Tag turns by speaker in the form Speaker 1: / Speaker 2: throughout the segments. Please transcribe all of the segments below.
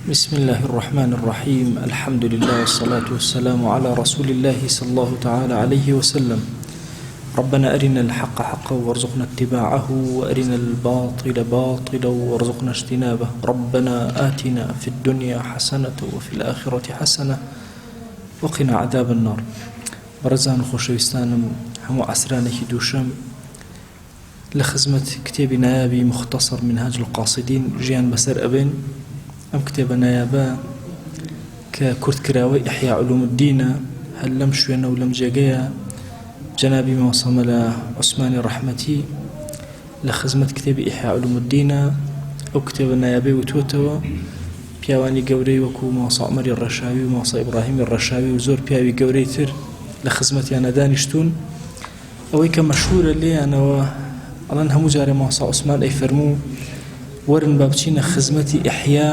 Speaker 1: بسم الله الرحمن الرحيم الحمد لله والصلاة والسلام على رسول الله صلى الله تعالى عليه وسلم ربنا أرنا الحق حقا وارزقنا اتباعه وأرنا الباطل باطلا وارزقنا اجتنابه ربنا آتنا في الدنيا حسنة وفي الآخرة حسنة وقنا عذاب النار بەڕێزان و خۆشەویستانم هەموو عەسرانێکی دووشەم لە خزمەت کتێبی نایابی مختصر منهاج القاصدین ژیان بەسەر ئەبەین. ئەم کتێبە نایابە کە کورتکراوەی احیاء علوم الدینە هەر لەم شوێنە و لەم جێگەیە جەنابی مامۆستا مەلا عوسمانی ڕەحمەتی لە خزمەت کتێبی احیاء علوم الدینە ئەو کتێبە نایابەی وتووەتەوە. پیاوانی گەورەی وەکو مامۆستا عومەری ڕەشاوی و مامۆستا ئیبراهیمی ڕەشاوی و زۆر پیاوی گەورەی تر لە خزمەتیانە دانیشتوون. ئەوەی کە مەشهورە لێیانەوە ئەڵێن هەموو جارێ مامۆستا عوسمان ئەیفەرموو وەرن با بچینە خزمەتی ئیحیا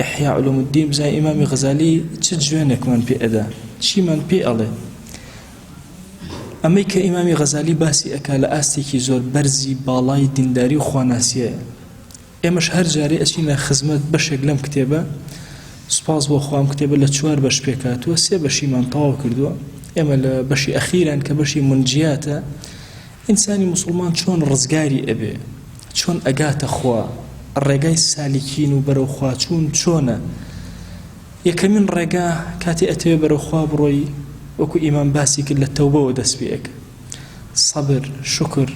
Speaker 1: ئیحیا علوم الدین بزانین ئیمامی غەزالی چ جوێنێکمان پێ ئەدا چیمان پێ ئەڵێ ئەمەی کە ئیمامی غەزالی باسی ئەکا لە ئاستێکی زۆر بەرزی باڵای دینداری و خواناسیەیە ئێمەش هەر جارێ ئەچینە خزمەت بەشێک لەم کتێبە، سوپاس بۆ خوا ئەم کتێبە لە چوار بەش پێکهاتووە، سێ بەشیمان تەواو کردووە، ئێمە لە بەشی ئەخیران کە بەشی مونجیاتە، ئینسانی موسڵمان چۆن ڕزگاری ئەبێ، چۆن ئەگاتە خوا، ڕێگای سالیکین و بەرەو خواچوون چۆنە، یەکەمین ڕێگا کاتێ ئەتەوێ بەرەو خوا بڕۆی وەکو ئیمام باسی کرد لە تەوبەوە دەست پێ ئەکا، سەبر، شوکر.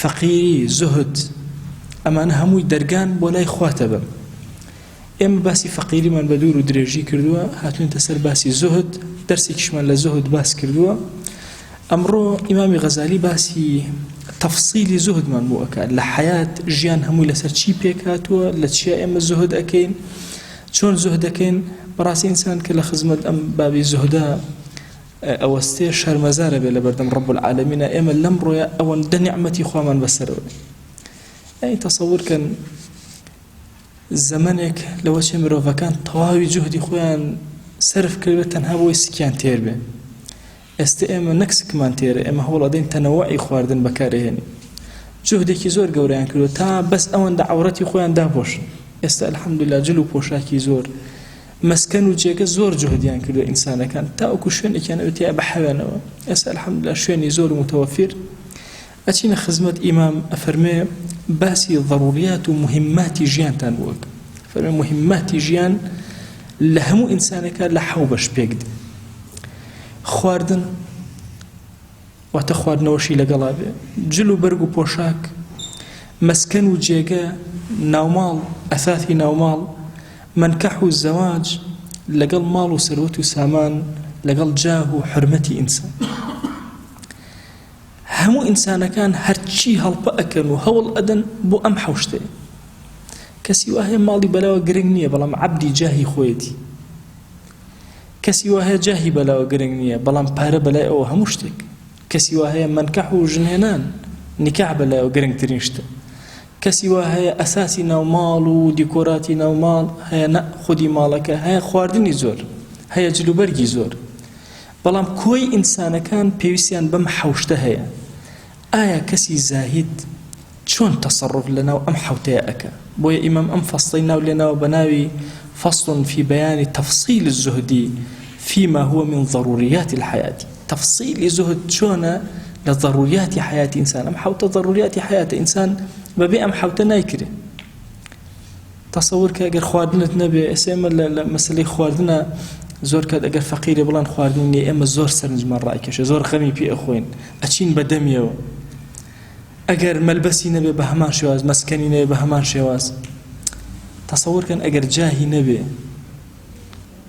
Speaker 1: فەقیری، زوهد، ئەمانە هەمووی دەرگان بۆ لای خوا تەبەن. ئێمە باسی فەقیریمان بە دوور و درێژی کردووە، هاتوینتە سەر باسی زوهد، دەرسێکیشمان لە زوهد باس کردووە. ئەمڕۆ ئیمامی غەزالی باسی تەفسیلی زوهدمان بۆ ئەکات لە حەیات ژیان هەمووی لەسەر چی پێکهاتووە، لە چیا ئێمە زوهد ئەکەین، چۆن زوهد ئەکەین. بەڕاستی ئینسان کە لە خزمەت ئەم بابی زوهدە ئەوەستێ شەرمەزار ئەبێ لەبەردەم رب العالمینە ئێمە لەمڕۆیا ئەوەندە نیعمەتی خوامان بەسەرەوە یعنی تەسەور کەن زەمەنێک لەوە چێ مرۆڤەکان تەواوی جوهدی خۆیان سەرف کردبێت تەنها بۆی سکیان تێر بێ ئێستا ئێمە نەک سکمان تێرە ئێمە هەوڵ ئەدەین تەنەوەعی خواردن بەکارهێنین جوهدێکی زۆر گەورەیان کردووە تا بەس ئەوەندە عەورەتی خۆیان داپۆشن ئێستا الحمدلله جل و پۆشاکی زۆر مەسکەن و جێگە زۆر جوهدیان کردوە ئینسانەکان تاوەکو شوێنێکیان ئەوێ تیا بحەوێنەوە ئێستا الحمدلله شوێنی زۆر و متوفر ئەچینە خزمەت ئیمام ئەفەرمێ باسی ضروریات و مهماتی ژیانتان بۆ فەرمێ مهماتی ژیان لە هەموو ئینسانەکە لە حەو بەش پێک دێ خواردن واتە خواردنەوەشی لەگەڵا بێ، جل و بەرگ و پۆشاک، مەسکەن و جێگە، ناوماڵ، ئەساسی ناوماڵ، مەنکەح و زەواج، لەگەڵ ماڵ و سەروەت و سامان، لەگەڵ جاه و حورمەتی ئینسان. هەموو ئینسانەکان هەرچی هەڵپە ئەکەن و هەوڵ ئەدەن بۆ ئەم حەوشتەیە. کەسی وا هەیە ماڵی بەلاوە گرنگ نییە بەڵام عەبدی جاهی خۆیەتی. کەسی وا هەیە جاهی بەلاوە گرنگ نییە بەڵام پارە بەلای ئەوە هەموو شتێک. کەسی وا هەیە مەنکەح و ژنهێنان، نیکاح بەلایەوە گرنگترین شتە. کەسی وا هەیە ئەساسی ناو ماڵ و دیکۆراتی ناو ماڵ هەیە نە خودی ماڵەکە هەیە خواردنی زۆر هەیە جلوبەرگی زۆر بەڵام کۆی ئینسانەکان پێویستیان بەم حەوشتە هەیە ئایا کەسی زاهید چۆن تەسەڕوف لەناو ئەم حەوتەیە ئەکا؟ بۆیە ئیمام ئەم فەسڵەی ناو لێناوە بە ناوی، فصل فی بیان تفصیل الزهد فیما هو من ضروریات الحیاة، تەفسیلی زوهد چۆنە لە ضروریاتی حەیاتی ئینسان، ئەم حەوتە ضروریاتی حەیاتە، ئینسان بەبێ ئەم حەوتە نایکرێ. تەسەور کە ئەگەر خواردنت نەبێ، ئێستا ئێمە لە مەسەلەی خواردنە زۆر کات ئەگەر فەقیرێ بڵێن خواردنی نییە ئێمە زۆر سەرنجمان ڕایکێشێ، زۆر غەمی پێ ئەخۆین، ئەچین بە دەمیەوە. ئەگەر مەلبەسی نەبێ بە هەمان شێواز، مەسکەنی نەبێ بە هەمان شێواز. تەسەور کەن ئەگەر جاهی نەبێ،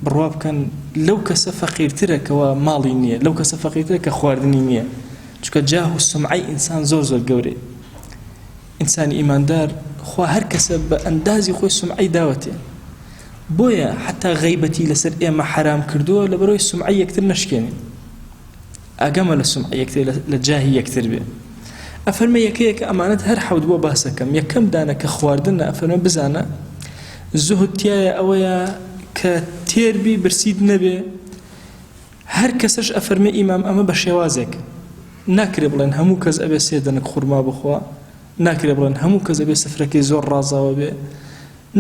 Speaker 1: بڕوا بکەن لەو کەسە فەقیرترە کەوا ماڵی نییە، لەو کەسە فەقیرترە کە خواردنی نییە. چونکە جاه و سومعەی ئینسان زۆر زۆر گەورەیە. ئینسانی ئیماندار خوا هەر کەسە بە ئەندازی خۆی سومعەی داوەتێ. بۆیە حەتا غەیبەتی لەسەر ئێمە حەرام کردووە لەبەرئەوەی سومعەی یەکتر نەشکێنین. ئاگامان لە سومعەی یەکتر لە جاهی یەکتر بێ. ئەفەرمێ یەکە یەکە ئەمانەت هەر حەوت بۆ باسەکەم یەکەم دانە کە خواردنە ئەفەرمێ بزانە زوهد تیایە ئەوەیە کە تێربی برسیت نەبێ هەر کەسەش ئەفەرمێ ئیمام ئەمە بە شێوازێک ناکرێ بڵێن هەموو کەس ئەبێ سێ دەنک خورما بخوا ناکرێ بڵێن هەموو کەس ئەبێ سفرەکەی زۆر ڕازاوە بێ.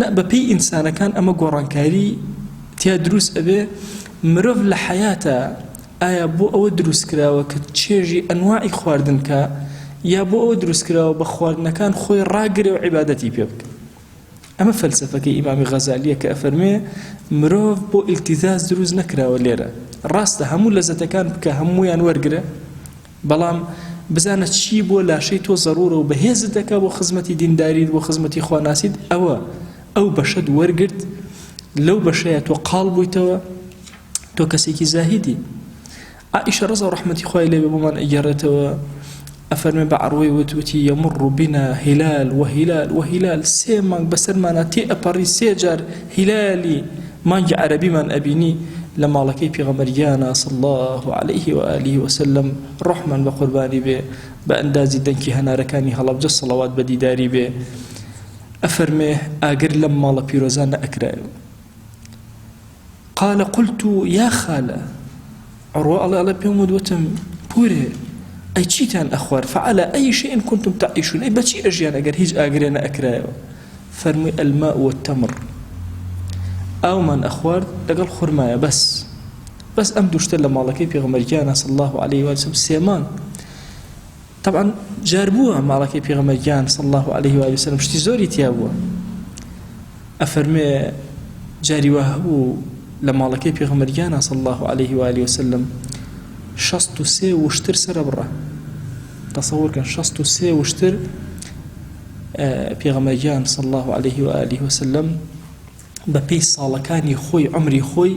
Speaker 1: نا بەپێی ئینسانەکان ئەمە گۆڕانکاری تیا دروست ئەبێ مرۆڤ لە حەیاتا ئایا بۆ ئەوە دروست کراوە کە چێژی ئەنواعی خواردن کا یا بۆ ئەوە دروست کراوە بە خواردنەکان خۆی ڕاگرێ و عیبادەتی پێ بکە ئەمە فەلسەفەکەی ئیمامی غەزالیە کە ئەفەرمێ مرۆڤ بۆ ئیلتیزاز دروست نەکراوە لێرە ڕاستە هەموو لەزەتەکان بکە هەموویان وەرگرە بەڵام بزانە چی بۆ لاشەی تۆ زەرورە و بەهێزت دەکا بۆ خزمەتی دینداریت بۆ خزمەتی خواناسیت ئەوە ئەو بەشەت وەرگرت لەو بەشەیە تۆ قاڵ بوویتەوە تۆ کەسێکی زاهیدی عائیشە ڕەزا و ڕەحمەتی خوای لێ بێ بۆمان ئەگێڕێتەوە ئەفەرمێ بە عەڕوەی وت وتی یەمڕ بنا هلال وهلال وهلال سێ مانگ بەسەرمانا تێ ئەپەڕی سێ جار هیلالی مانگی عەرەبیمان ئەبینی لە ماڵەکەی پێغەمبەر گیانا صلی اللە علیه و آله و سلم ڕۆحمان بە قوربانی بێ بە ئەندازی دەنکی هەنارەکانی هەڵەبجە سەڵەوات بە دیداری بێ ئەفەرمێ ئاگر لەم ماڵە پیرۆزە نەئەکرایەوە قال قلت یا خالە عروە ئەڵێ ئەڵێ پێم وت وتم پورێ ئەی چیتان ئەخوارد فعلى أي شيء كنتم تعيشون ئەی بەچی ئەژیان ئەگەر هیچ ئاگرێ نەئەکرایەوە فەرمووی الماء والتمر ئاومان ئەخوارد لەگەڵ خورمایە بەس بەس ئەم دوو شتە لە ماڵەکەی پێغەمبەر گیانە صلی الله علیه و سلم سێمان طبعا جار بووە ماڵەکەی پێغەمبەر گیان صلی الله علیه و سلم شتی زۆری تیا بووە ئەفەرمێ جاری وا هەبوو لە ماڵەکەی پێغەمبەر گیانە صلی الله علیه و آله وسلم 63 وشتر سەرەبڕا تەسەور کەن 63 وشتر پێغەمبەر گیان صلی الله علیه و آله وسلم بە پێی ساڵەکانی خۆی عمری خۆی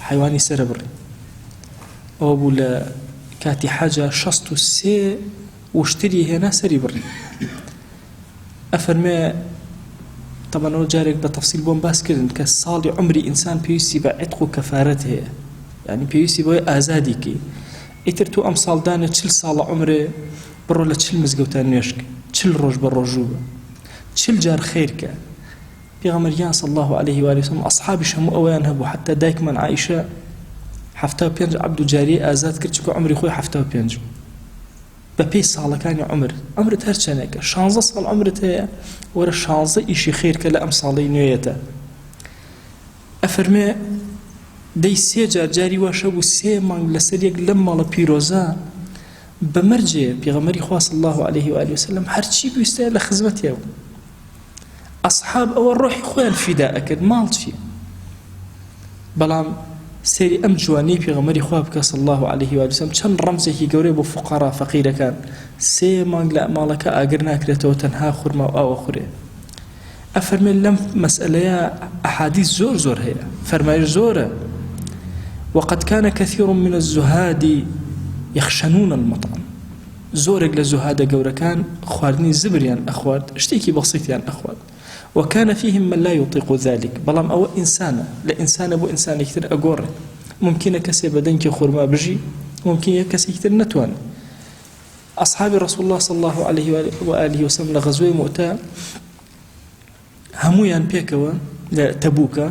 Speaker 1: حیوانی سەرەبڕی ئەوە بوو لە کاتی حەجا 63 وشتری هێنا سەری بڕی ئەفەرمێ، تەبعەن ئەوە جارێک بە تەفسیل بۆم باس کردن کە ساڵی عومری ئینسان پێویستی بە عیتق و کەفارەت هەیە یعنی پێویستی بۆی ئازادی کەی ئیتر تۆ ئەم ساڵ دانێ چل ساڵە عومرێ بڕۆ لە چل مزگەوتان نوێژکە چل ڕۆژ بە ڕۆژوو بە چل جار خێرکە پێغەمبەر گیان صلی الله علیه و آله وسلم ئەصحابیش هەموو ئەوەیان هەبوو حتی دایکمان عائشە 75 عەبد و جاریەی ئازاد کرد چونکە عومری خۆی 75 بوو بەپێی ساڵەکانی عومر، عومرت هەر چەنێکە، شانزە ساڵ عومرت هەیە، وەرە شانزە ئیشی خێر کە لە ئەم ساڵەی نوێیەتە. ئەفەرمێ دەی سێ جار جاری واش هەبوو سێ مانگ لەسەر یەک لەم ماڵە پیرۆزە بە مەرجێ پێغەمبەری خوا صلی الله علیه و آله وسلم هەرچی بویستایە لە خزمەتیا بوو. ئەسحاب ئەوە ڕۆحی خۆیان فیدا ئەکرد ماڵ چییە؟ بەڵام سەیری ئەم جوانیەی پێغەمبەری خوا بکە صلی اللە علیه و آله وسلم چەند ڕەمزێکی گەورەیە بۆ فوقەرا فەقیرەکان سێ مانگ لە ماڵەکە ئاگر ناکرێتەوە تەنها خورما و ئاو ئەخورێ ئەفەرمێ لەم مەسئلەیە ئەحادیث زۆر زۆر هەیە فەرمایش زۆرە وقد كان كثير من الزهاد يخشنون المطعم زۆرێک لە زوهادە گەورەکان خواردنی زبریان ئەخوارد شتێکی بەسیتیان ئەخوارد وکان فیهم من لا یطیق ذلک، بەڵام ئەوە ئینسانە، لە ئینسانە بۆ ئینسانێکی تر ئەگۆڕێ، مومکینە کەسێ بە دەنکی خورما بژی، مومکینە کەسێکی تر نەتوانێ. ئەصحابی ڕسول اللە صلی اللە علیه و آله وسلم لە غەزوەی موتە هەموویان پێکەوە لە تەبوکە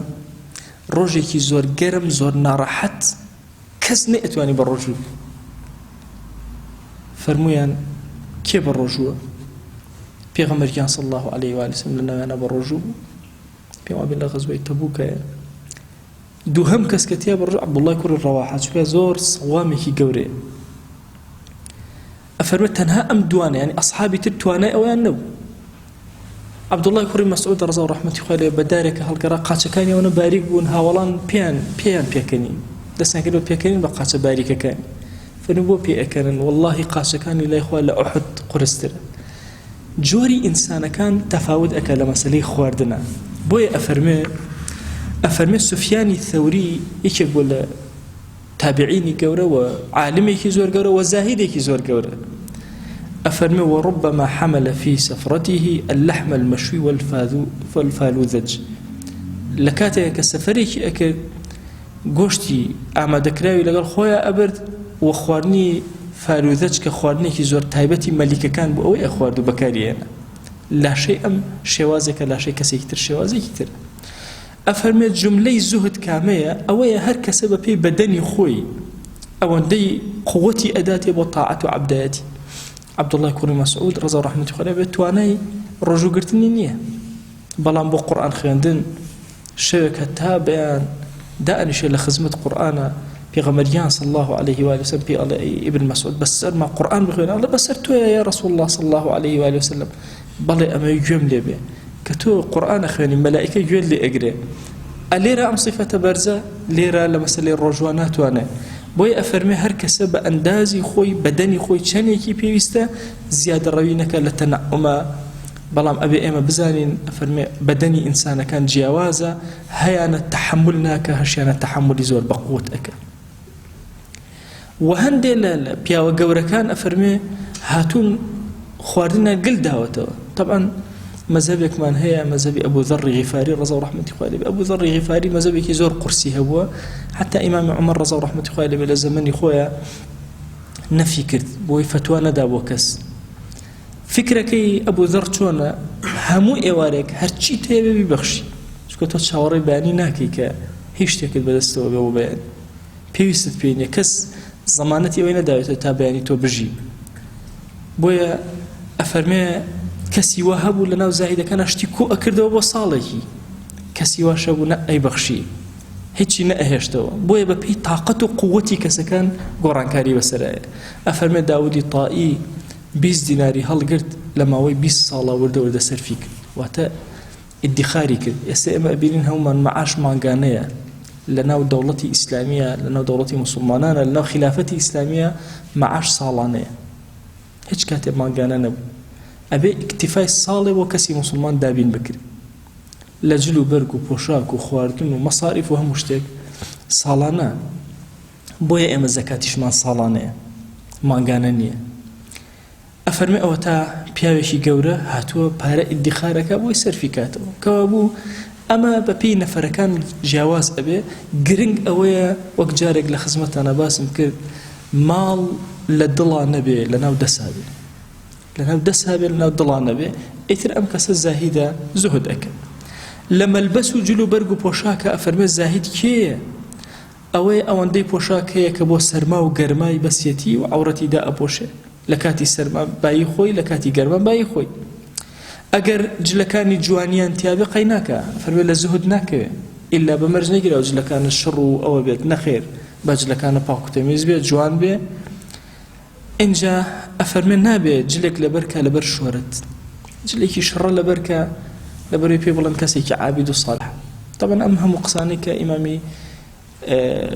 Speaker 1: ڕۆژێکی زۆر گەرم زۆر ناڕەحەت کەس نەیئەتوانی بە ڕۆژوو بێ فەرموویان کێ بە ڕۆژووە پێغەمبەر گیان صلی الله علیه و آله وسلم لە ناویانە بە ڕۆژوو بوو پێم وابێ لە غەزوەی تەبوکەیە دووهەم کەس کە تیا بە ڕۆژ عەبدوڵڵای کوڕی ڕەواحە چونکە زۆر سەوامێکی گەورەیە ئەفەرمێت تەنها ئەم دوانە یانی ئەسحابی تر توانای ئەویان نەبوو عەبدوڵای کوڕی مەسعود ڕەزا و ڕەحمەتی خوای لێ بە دارێکە هەڵگەڕا قاچەکانی ئەوەنە باریک بوون هاوەڵان پێیان پێیان پێکەنین دەستیان کرد بە پێکەنین بە قاچە باریکەکانی فەرمووی بۆ پێ ئەکەنن وەڵڵاهی قاچەکانی لای خوا لە ئوحد قورسترە جۆری ئینسانەکان تەفاوت ئەکا لە مەسەلەی خواردنە بۆیە ئەفەرمێ ئەفەرمێ سوفیانی ثەوری یەکێک بوو لە تابعینی گەورە و عالمێکی زۆر گەورە و زاهیدێکی زۆر گەورە ئەفەرمێ وربما حمل في سفرته اللحم المشوي والفالوذج لە کاتێک کە سەفەرێکی ئەکرد گۆشتی ئامادەکراوی لەگەڵ خۆیان ئەبرد و خواردنی فالوذەج کە خواردنێکی زۆر تایبەتی مەلیکەکان بۆ ئەوەی ئەخوارد و بەکاری هێنا لاشەی ئەم شێوازێکە لاشەی کەسێکی تر شێوازێکی تر ئەفەرموێت جوملەی زوهد کامەیە؟ ئەوەیە هەر کەسە بە پێی بەدەنی خۆی ئەوەندەی قوتی ئەداتێ بۆ تاعەت و عەبدایەتی. عەبدوڵڵای کوڕی مەسعود ڕەزا و ڕەحمەتی خوای لێ بێت توانای ڕۆژوو گرتنی نییە. بەڵام بۆ قورئان خوێندن شەوێک هەتا بەیان دائەنیشێ لە خزمەت قورئانا پێغەمبەر گیان صلی اللە علیه و آله وسلم پێی ئەڵێ ئەی ابن مسعود بەسەرما قورئان بخوێنە ئەڵێ بەسەر تۆیە یا رسول اللە صلی اللە علیه و آله وسلم بەڵێ ئەمەوێ گوێم لێ بێ کە تۆ قورئان ئەخوێنی مەلائیکە گوێت لێ ئەگرێ ئەلێرە ئەم سیفەتە بەرزە لێرە لە مەسەلەی ڕۆژوە ناتوانێ بۆیە ئەفەرمێ هەر کەسە بە ئەندازی خۆی بەدەنی خۆی چەندێکی پێویستە زیادەڕەوی نەکە لە تەنەعومە بەڵام ئەبێ ئێمە بزانین ئەفەرمێ بەدەنی ئینسانەکان جیاوازە هەیانە تەحەمول ناکە هەشیانە تەحەمولی زۆر بەقوت ئەکە وە هەندێ لە پیاوە گەورەکان ئەفەرمێ هاتوون خواردنە گل داوەتەوە طبعا مەزهەبێکمان هەیە مەزهەبی ئەبوو ذەڕی غیفاری ڕەزا و ڕەحمەتی خوای لێبێ ئەبوو ذەڕی غیفاری مەزهەبێکی زۆر قورسی هەبووە حتا ئیمامی عومەر ڕەزا و ڕەحمەتی خوای لێبێ لە زەمەنی خۆیان نەفی کرد بۆی فەتوا نەدا بۆ کەس فکرەکەی ئەبوو ذەڕ چۆنە هەموو ئێوارێک هەرچی تێبێ بیبەخشی چونکە تۆ چاوەڕێی بەیانی ناکەی کە هیچ شتێکت بەدەستەوە بێ بۆ بەیانی پێویستت پێی نیە کەس زەمانەتی ئەوەی نەداوێتە تا بەیانی تۆ بژی بۆیە ئەفەرمێ کەسی وا هەبوو لەناو زاهیدەکان شتی کۆ ئەکردەوە بۆ ساڵێکی کەسی واش هەبوو نە ئەیبەخشی هیچی نەئەهێشتەوە بۆیە بە پێی تاقەت و قووەتی کەسەکان گۆڕانکاری بەسەرایە ئەفەرمێ داودی تائی 20 دیناری هەڵگرت لە ماوەی 20 ساڵە وردە وردە سەرفی کرد واتە ئیدیخاری کرد ئێستا ئێمە ئەبینین هەموومان مەعاش مانگانەیە لەناو دەوڵەتی ئیسلامیە لەناو دەوڵەتی موسڵمانانە لەناو خیلافەتی ئیسلامیە مەعاش ساڵانەیە هیچ کاتێ مانگانە نەبوو ئەبێ ئیکتیفای ساڵێ بۆ کەسی موسڵمان دابین بکرێت لە جل و بەرگ و پۆشاک و خواردن و مەساریف و هەموو شتێک ساڵانە بۆیە ئێمە زەکاتیشمان ساڵانەیە مانگانە نییە ئەفەرمێ ئەوەتا پیاوێکی گەورە هاتووە پارە ئیدیخار ئەکا بۆی سەرفی کاتەوە کەوابوو ئەمە بە پێی نەفەرەکان جیاواز ئەبێ گرنگ ئەوەیە وەک جارێک لە خزمەتانە باسم کرد ماڵ لە دڵا نەبێ لە ناو دەسا بێ لە ناو دەسا بێ لە ناو دڵا نەبێ ئیتر ئەم کەسە زاهیدە زوهد ئەکە لە مەلبەس و جل و بەرگ و پۆشاکە ئەفەرمێ زاهید کێیە ئەوەیە ئەوەندەی پۆشاک هەیە کە بۆ سەرما و گەرمای بەسیەتی و عەورەتی دائەپۆشێ لە کاتی سەرما بایی خۆی لە کاتی گەرما بایی خۆی ئەگەر جلەکانی جوانیان تیابێ قەی ناکا فەرمێ لە زوهد ناکەوێ ئیلا بە مەرج نەگیراوە جلەکانت شڕ و ئەوە بێت نەخێر با جلەکانت پاک و تەمیز بێت جوان بێ ئینجا ئەفەرمێ نابێ جلێک لەبەر کا لەبەر شۆرت جلێکی شڕە لەبەر کە لەبەرەوەی پێ بڵێن کەسێکی عابید و صالح طبعا ئەم هەموو قسانەی کە ئیمامی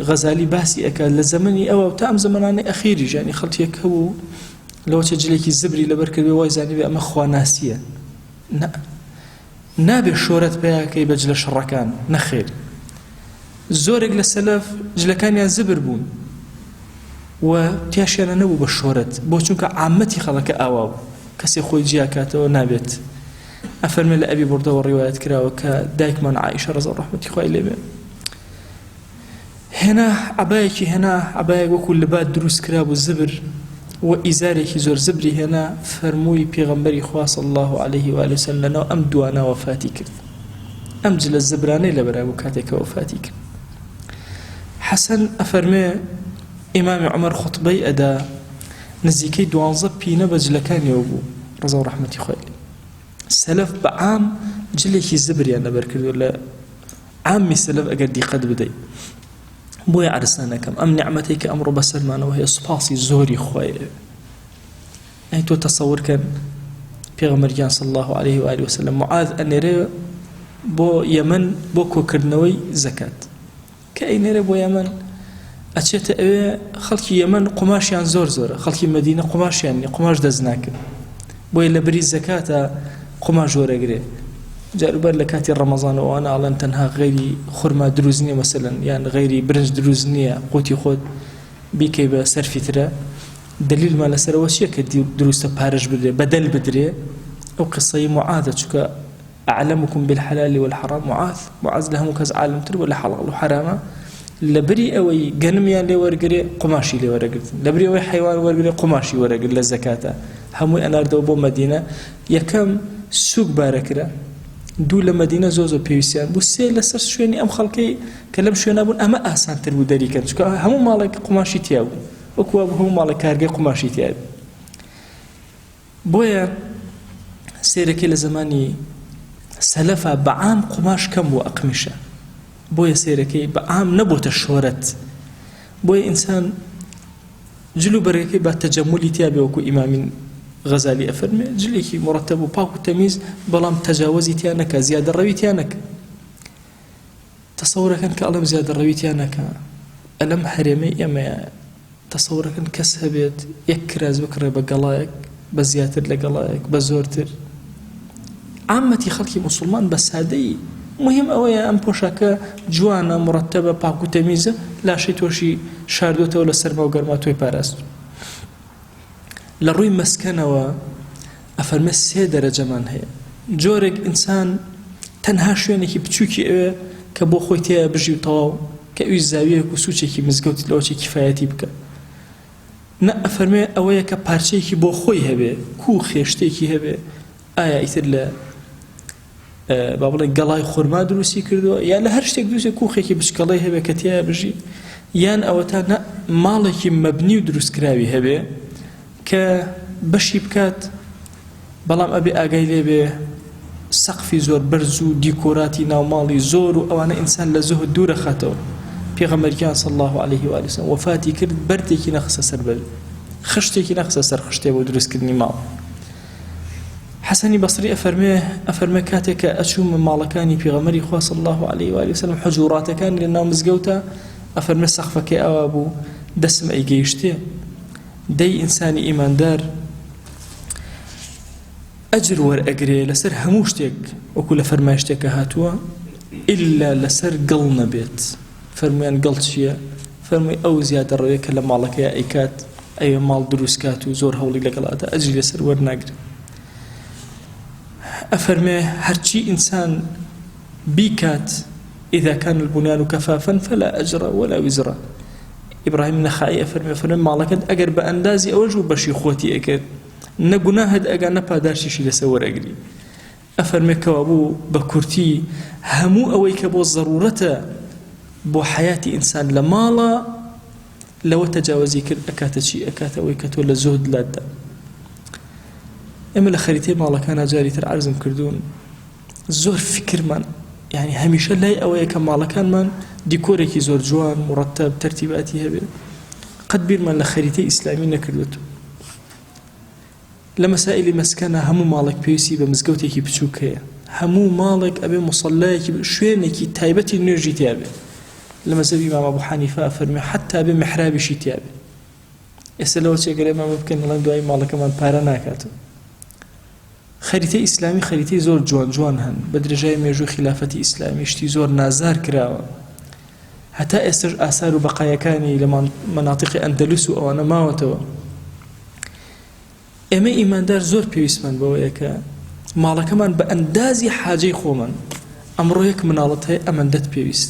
Speaker 1: غەزالی باسی ئەکات لە زەمەنی ئەوە تا ئەم زەمەنانەی ئەخیری ژیانی خەڵکیەک هەبوو لەوە چە جلێکی زبری لەبەر کردبێ وای زانیبێ ئەمە خواناسیە نا نابێ شۆرەت پیاکەی بە جلە شڕەکان نەخێر زۆرێک لە سەلەف جلەکانیان زبر بوون و تیاشیانە نەبوو بە شۆرەت بۆ چونکە عامەتی خەڵەکە ئاوا بوو کەسێ خۆی جیاکاتەوە نابێت ئەفەرمێ لە ئەبی بوردەوە ڕیوایەت کراوە کە دایکمان عائیشە ڕەزا و ڕەحمەتی خوای لێ بێ هێنا عەبایەکی هێنا عەبایەک وەکو لباد دروست کرابوو زبر و ئیزارێکی زۆر زبری هێنا فەرمووی پێغەمبەری خوا صلی الله علیه و آله وسلم لەناو ئەم دوانە وەفاتی کرد ئەم جلە زبرانەی لەبەرا بوو کاتێک کە وەفاتی کرد حەسەن ئەفەرمێ ئیمامی عومەر خوتبەی ئەدا نزیکەی دوانزە پینە بە جلەکانیەوە بوو ڕەزا و ڕەحمەتی خوای لێ سەلەف بە عام جلێکی زبریان لەبەر کردو لە عامی سەلەف ئەگەر دیقەت بدەیت بۆیە عەرزتان ئەکەم ئەم نیعمەتەی کە ئەمڕۆ بەسەرمانەوە هەیە سوپاسی زۆری خوای ئەوێ ئەی تۆ تەسەور کەن پێغەمبەر گیان صلی الله علیه و آله وسلم معاذ ئەنێرێ بۆ یەمەن بۆ کۆکردنەوەی زەکات کە ئەینێرێ بۆ یەمەن ئەچێتە ئەوێ خەڵکی یەمەن قوماشیان زۆر زۆرە خەڵکی مەدینە قوماشیان نیە قوماش دەست ناکرد بۆیە لە بری زەکاتە قوماش وەرەگرێ جاروبار لە کاتی ڕەمەزان و ئەوانە ئەڵێن تەنها غەیری خورما دروست نییە مەسەلەن یان غەیری برنج دروست نییە قوتی خۆت بیکەی بە سەر فیترە دلیلمان لەسەرەوە چییە کە دروستە پارەش بدرێ بەدەل بدرێ ئەو قسەی معاذە چونکە اعلمکم بالحلال والحرام معاذ معاذ لە هەموو کەس عالمتر بوو لە حەڵاڵ و حەرامە لەبری ئەوەی گەنمیان لێ وەرگرێ قوماشی لێ وەرەگرتن لەبری ئەوەی حەیوان وەرگرێ قوماشی وەرەگرت لە زەکاتە هەمووی ئەناردەوە بۆ مەدینە یەکەم سوک بارەکرا دوو لە مەدینە زۆر زۆر پێویستیان بوو سێ لەسەر شوێنی ئەم خەڵکەی کە لەم شوێنە بوون ئەمە ئاسانتر بوو دەریکەن چونکە هەموو ماڵێک قوماشی تیا بوو وەکو وابوو هەموو ماڵێک کارگەی قوماشی تیا بوو بۆیە سەیرەکەی لە زەمانی. سەلەفا بە عام قوماش کەم بووە ئەقمیشە بۆیە سەیرەکەی بە عام نەبۆتە شۆرەت بۆیە ئینسان جل و بەرگەکەی با تەجەمولی تیا بێ وەکو ئیمامی غەزالی ئەفەرمێ جلێکی مڕەتەب و پاک و تەمیز بەڵام تەجاوەزی تیا نەکا زیادەڕەوی تیا نەکا تەسەورەکەن کە ئەڵێم زیادەڕەوی تیا نەکا ئەلەم هەرێمەی ئێمەیە تەسەورەکەن کەس هەبێت یەک کراس بکڕێ بە گەڵایەک بە زیاتر لە گەڵایەک بە زۆرتر عامەتی خەڵکی موسڵمان بە سادەیی مهم ئەوەیە ئەم پۆشاکە جوانە مڕەتەبە پاک و تەمیزە لاشەی تۆشی شاردۆتەوە لە سەرما و گەرما تۆی پاراست لە ڕووی مەسکەنەوە ئەفەرمێ سێ دەرەجەمان هەیە جۆرێک ئینسان تەنها شوێنێکی بچووکی ئەوێ کە بۆ خۆی تێیا بژی و تەواو کە ئەویش زاویەک و سوچێکی مزگەوت لەوەچی کیفایەتی بکە نە ئەفەرمێ ئەوەیە کە پارچەیەکی بۆ خۆی هەبێ کوخێ شتێکی هەبێ ئایا ئیتر لە با بڵێ گەڵای خورما دروستی کردووە یا لە هەر شتێک دروستی کوخێکی بچکەڵەی هەبێ کە تیا بژی یان ئەوەتا نە ماڵێکی مەبنی و دروستکراوی هەبێ کە بەشی بکات بەڵام ئەبێ ئاگای لێ بێ سەقفی زۆر بەرز و دیکۆراتی ناوماڵی زۆر و ئەوانە ئینسان لە زوهد دوورە خاتەوە پێغەمبەر گیان صلی الله علیه و آله وسلم وەفاتی کرد بەردێکی نەخستە سەر بەرد خشتێکی نەخستە سەر خشتێ بۆ دروستکردنی ماڵ حەسەنی بەسری ئەفەرمێ ئەفەرمێ کاتێک کە ئەچوومە ماڵەکانی پێغەمبەری خوا صلی الله علیه و آله وسلم حجوراتەکانی لە ناو مزگەوتە ئەفەرمێ سەقفەکەی ئاوا بوو دەسم ئەیگەیشتێ دەی ئینسانی ئیماندار ئەجر وەرئەگرێ لەسەر هەموو شتێک وەکو لە فەرمایشتێکە هاتووە ئللا لەسەر گڵ نەبێت فەرمویان گڵ چییە؟ فەرمووی ئەو زیادەڕەویە کە لە ماڵەکەیا ئەیکات ئەوێ ماڵ دروست کات و زۆر هەوڵی لەگەڵ ئەدا ئەجری لەسەر وەرناگرێ ئەفەرمێ هەرچی ئینسان بیکات إذا كان البنيان كفافا فلا أجر ولا وزر ئیبراهیم نەخعی ئەفەرمێ فەرمێ ماڵەکەت ئەگەر بە ئەندازی ئەوەش بوو بەشی خۆتی ئەکرد نە گوناهت ئەگا نە پاداشتیشی لەسەر وەرەگری ئەفەرمێ کەوابوو بە کورتی هەموو ئەوەی کە بۆ زەڕوڕەتە بۆ حەیاتی ئینسان لە ماڵە لەوە تەجاوزی کرد ئەکاتە چی ئەکاتە ئەوەی کە تۆ لە زوهد لاتدا ئێمە لە خەریتەی ماڵەکانا جاری تر عەرزم کردوون زۆر فکرمان یعنی هەمیشە لای ئەوەیە کە ماڵەکانمان دیکۆرێکی زۆر جوان مڕەتەب تەرتیباتی هەبێ قەت بیرمان لە خەریتەی ئیسلامی نەکردوێت لە مەسائلی مەسکەنە هەموو ماڵێک پێویستی بە مزگەوتێکی بچووک هەیە هەموو ماڵێک ئەبێ مصلایەکی شوێنێکی تایبەتی نوێژی تیابێ لە مەزهەبی ئیمام ئەبو حەنیفە فەرمی حتا بێ محرابیشی تیابێ ئێستا لەوە چێ گەر ئێمە بکەین دەڵێن دوای ماڵەکەمان پارە ناکات خەریتەی ئیسلامی خەریتەی زۆر جوان جوان هەن بە درێژای مێژووی خلافەتی ئیسلامی شتی زۆر نازار کراوە هەتا ئێستش ئاسار و بەقایەکانی لە مەناتیقی ئەندەلوس و ئەوانە ماوەتەوە ئێمە ئیماندار زۆر پێویستمان بەوەیە کە ماڵەکەمان بە ئەندازی حاجەی خۆمان ئەمڕۆ یەک مناڵت هەیە ئەمەندەت پێویست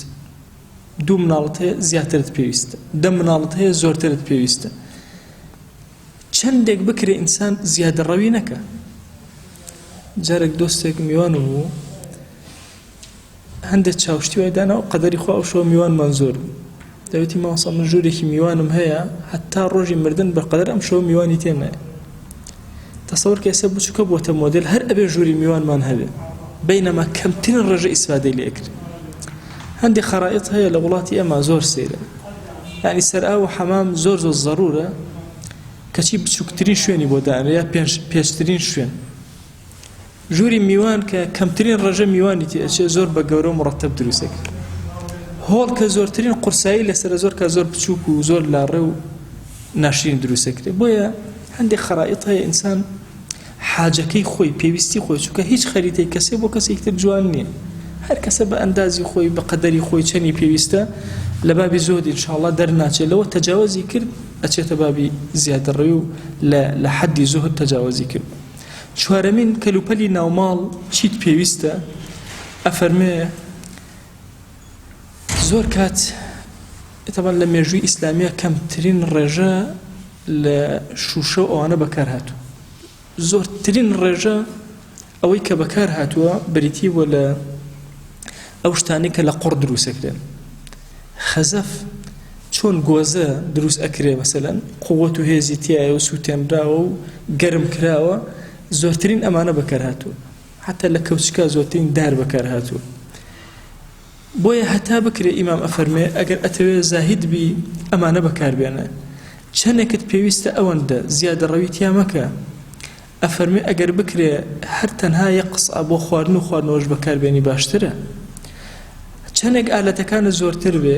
Speaker 1: دوو مناڵت هەیە زیاترت پێویستە دە مناڵت هەیە زۆرترت پێویستە چەندێک بکرێ ئینسان زیادەڕەوی نەکە جارێک دۆستێک میوانم بوو هەندێک چاوشتی وای دانا و قەدەری خوا ئەو شەوە میوانمان زۆر بوو دەوتی مامۆستا من ژوورێکی میوانم هەیە هەتا ڕۆژی مردن بە قەدەر ئەم شەوە میوانی تێ نایە تەسەور کە ئێستا بچووکە بۆتە مۆدێل هەر ئەبێ ژووری میوانمان هەبێ بینەما کەمترین ڕێژە ئیسفادەی لێ ئەکرێ هەندێک خەرائیت هەیە لە وڵاتی ئێمە زۆر سەیرە یعنی سەرئاو و حەمام زۆر زۆر زەرورە کەچی بچووکترین شوێنی بۆ دانرێ یا پێشترین شوێن ژووری میوان کە کەمترین ڕێژە میوانی تێ ئەچێ زۆر بە گەورە و مڕەتەب دروست ئەکرێ. هۆڵ کە زۆرترین قورسایی لەسەرە زۆر کە زۆر بچووک و زۆر لاڕێ و ناشرین دروست ئەکرێ. بۆیە هەندێک خەرائیت هەیە ئینسان حاجەکەی خۆی پێویستی خۆی چونکە هیچ خەریتەی کەسێ بۆ کەسێکی تر جوان نییە. هەر کەسە بە ئەندازی خۆی بە قەدەری خۆی چەنی پێویستە لە بابی زۆد ئینشاءاللە دەرناچێت لەوە تەجاوزی کرد ئەچێتە بابی زیادەڕەوی و لە حەدی زوهد تەجاوزی کرد. چوارەمین کەلوپەلی ناوماڵ چیت پێویستە؟ ئەفەرموێ، زۆر کات تەبعەن لە مێژووی ئیسلامیە کەمترین ڕێژە لە شوشە و ئەوانە بەکار هاتوو زۆرترین ڕێژە ئەوەی کە بەکار هاتووە بریتی بووە لە ئەو شتانەی کە لە قوڕ دروستەکرێن خەزەف چۆن گۆزە دروست ئەکرێ مەسەلەن قوت و هێزی تایە و سووتێنراوە و گەرم کراوە زۆرترین ئەمانە بەکار هاتووە. حتا لە کەوچکا زۆرترین دار بەکار هاتووە. بۆیە هەتا بکرێ ئیمام ئەفەرمێ ئەگەر ئەتەوێ زاهید بی ئەمانە بەکار بێنە چەنێکت پێویستە ئەوەندە زیادەڕەوی تیا مەکە ئەفەرمێ ئەگەر بکرێ هەر تەنها یەک قسعە بۆ خواردن و خواردنەوەش بەکار بێنی باشترە چەنێک ئالەتەکانت زۆرتر بێ